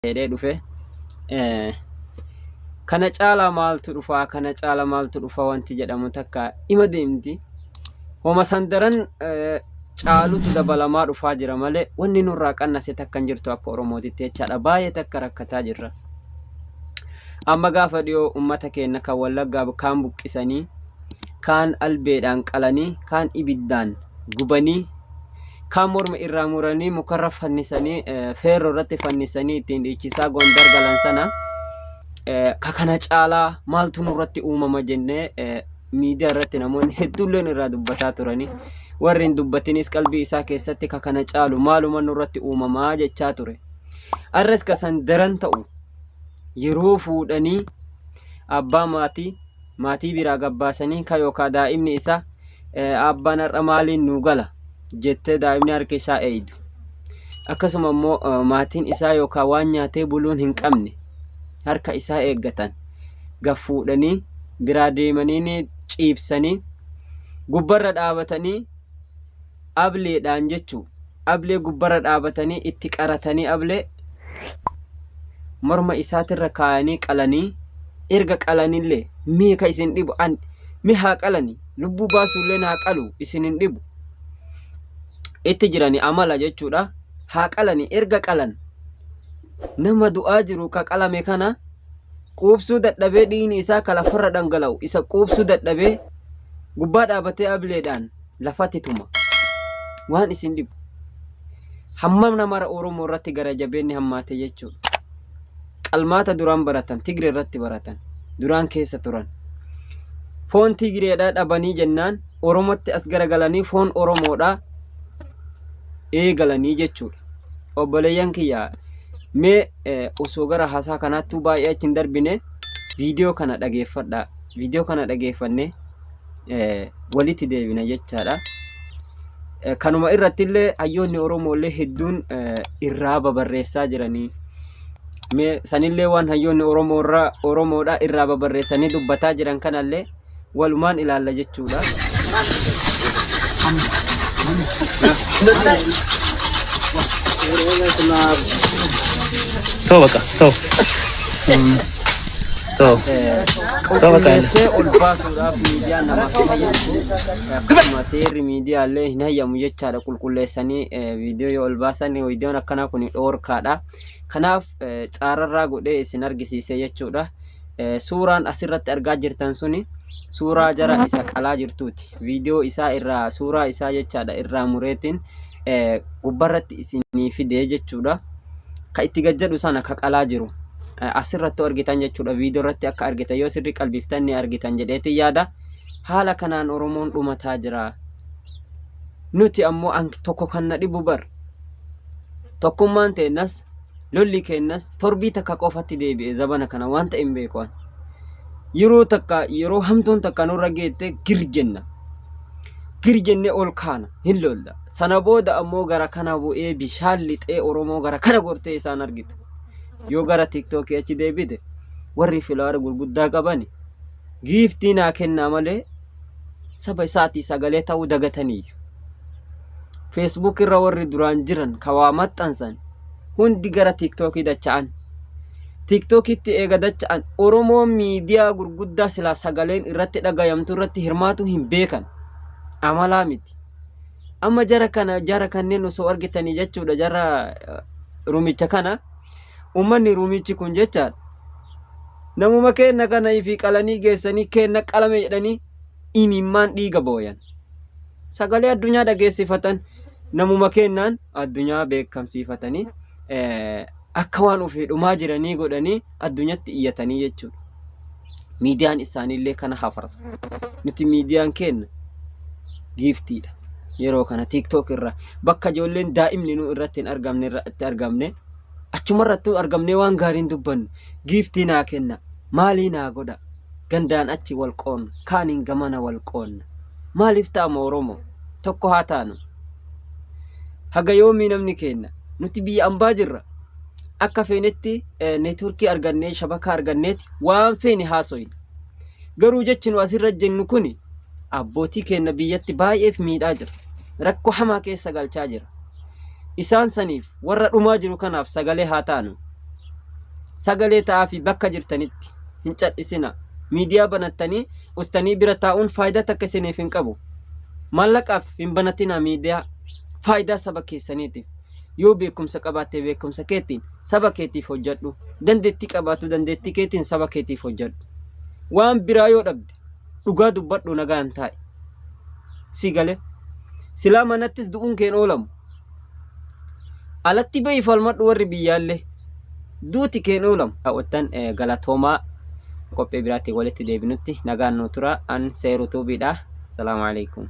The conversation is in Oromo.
Jedhee dhufe. Kana caalaa maaltu dhufaa, kana caala maaltu dhufa wanti jedhamu takka ima deemti. Homa san daran caalutu dabalamaa dhufaa jira malee wanni nurraa qannase takka hin jirtu akka Oromootitti jechaadha. Baay'ee takka rakkataa jirra. Amma gaafa dhiyoo uummata keenya kan Wallaggaa kaan buqqisanii, kaan albeedhaan qalanii, kaan ibiddaan gubanii, kaan morma irraa muranii mukarra fannisanii feerroo irratti fannisanii ittiin dhiichisaa Gondar galan sana ka kana caalaa maaltu nurratti uumama jennee miidiyaa irratti namoonni hedduulleen irraa dubbataa turanii warri hin dubbatinis qalbii isaa keessatti ka kana caalu maaluma nurratti uumamaa jechaa ture. Arras ka san daran ta'u yeroo fuudhanii abbaa maatii maatii biraa gabbaasanii ka yookaa daa'imni isaa abbaan har'a maaliin nuu gala jettee daa'imni harka isaa eeydu. Akkasuma immoo maatiin isaa yookaan waan nyaatee buluun hin qabne harka isaa eeggatan gad fuudhanii biraa deemanii ni ciibsanii gubbarra dhaabatanii ableedhaan jechuu ablee gubbarra dhaabatanii itti qaratanii ablee morma isaatirra kaayanii qalanii erga qalanillee mee ka isin dhibu an mi haa qalanii lubbuu baasuulleen haa qalu isin hin dhibu itti jirani amala jechuudha haa qalani erga qalan nama du'aa jiru ka qalame kana quubsuu dadhabee dhiigni isaa ka lafarra dhangala'u isa quubsuu dadhabee gubbaa dhaabatee ableedhaan lafatti tuma waan isin dhibu hammam namara Oromoo irratti gara jabeenni hammaate jechuudha. Qalmaata duraan baratan Tigre irratti baratan duraan keessa turan. Foon Tigreedha dhabanii jennaan Oromotti as garagalanii foon Oromoodha eegalanii jechuudha. Obboleeyyan kiyya mee osoo gara haasaa kanaattuu baay'ee achi hin darbine viidiyoo kana dhageeffadhaa. Viidiyoo kana dhageeffannee walitti deebina jechaadha. Kanuma irratti illee hayyoonni Oromoo illee hedduun irraa babarreessaa jiranii. Mee sanillee waan hayyoonni Oromoo irraa Oromoodha irraa babarreessanii dubbataa jiran kanallee walumaan ilaalla jechuudha. Too baqa too. Too. Qulqulleessee ol baasuudhaaf miidiyaan namaaf hin hayyamtu. Akkasuma seerri miidiyaallee hin hayyamu jechaadha qulqulleessanii viidiyoo yoo ol baasan viidiyoon akkanaa kun dhoorkaadha. Kanaaf caararraa godhee isin argisiise jechuudha. Suuraan asirratti argaa jirtan suni suuraa jara isa qalaa jirtuuti. Viidiyoo isaa irraa suuraa isaa jechaadha irraa mureetiin gubbarratti isinii fide jechuudha. Ka itti gad jedhu sana ka qalaa jiru. Asirrattuu argitan jechuudha. Viidiyoo irratti akka argitan yoo sirrii qalbiftan ni argitan jedheetiin yaada. Haala kanaan Oromoon dhumataa jira. Nuti ammoo tokko kan na dhibu bar. Tokkummaan teennas lolli keennas torbii takka qofatti deebi'e zabana kana waan ta'e hin beeku ani. Yeroo takka yeroo hamtuun takka nurra geette gir jenna. Gir jennee ol kaana hin lolla. Sana booda ammoo gara kana bu'ee bishaan lixee Oromoo gara kana gortee isaan argitu. Yoo gara tiiktookii achi deebite warri filaara gurguddaa qabani giiftii naa kennaa malee saba isaatii sagalee ta'uu dagataniiyyu. Facebook irra warri duraan jiran ka waa maxxansan hundi gara tiiktookii dacha'an. Tiiktookitti eega dacha'an Oromoon miidiyaa gurguddaa silaa sagaleen irratti dhagayamtu irratti hirmaatuu hin beekan. Amalaa miti. Amma jara kana jara kanneen osoo argitanii jechuudha jara rumicha kana ummanni rumichi kun jechaadha. Namuma keenna kana ifii qalanii geessanii keenna qalame jedhanii imimmaan dhiiga booyan. Sagalee addunyaa dhageessifatan namuma keennaan addunyaa beekamsiifatanii akka waan ofii dhumaa jiranii godhanii addunyatti iyyatanii jechuudha. Miidiyaan isaaniillee kana hafarsa. Nuti miidiyaan keenna giiftiidha. Yeroo kana TikTok irra bakka ijoolleen daa'imni nu irratti hin argamne irratti argamne achuma irratti argamnee waan gaariin dubbannu giiftii naa kenna maalii naa godha gandaan achi wal qoonna kaaniin gamana wal qoonna maaliif ta'ama Oromoo tokko haa taanu. Haga yoomii namni keenna nuti biyya ambaa jirra akka feenetti neetworkii argannee shabakaa arganneeti waan feene haasoyna. Garuu jechi nu asirra jennu kuni abbootii keenna biyyatti baay'eef miidhaa jira. Rakkoo hamaa keessa galchaa jira. Isaan saniif warra dhumaa jiru kanaaf sagalee haa taanu. Sagalee ta'aafi bakka jirtanitti. Hin cadhisina. Miidiyaa banattanii ustanii bira taa'uun faayidaa takka isiniif hin qabu. Maallaqaaf hin banatinaa miidiyaa. Faayidaa saba keessaniitiif. Yoo beekumsa qabaatte beekumsa keetiin saba keetiif hojjadhu. Dandeettii qabaattu dandeettii keetiin saba keetiif hojjadhu. Waan biraa yoo dhabde dhugaa dubbadhu nagaan taa'i. Si gale. Silaa manattis du'uun keen oolamu. Alatti bahi falmadhu warri biyyaallee. Duuti keen oolamu. Daawwattan galatoomaa qophii biraatiin walitti deebinutti nagaan nu tura. An Seeru Tuubiidha. Salaamu alaikum.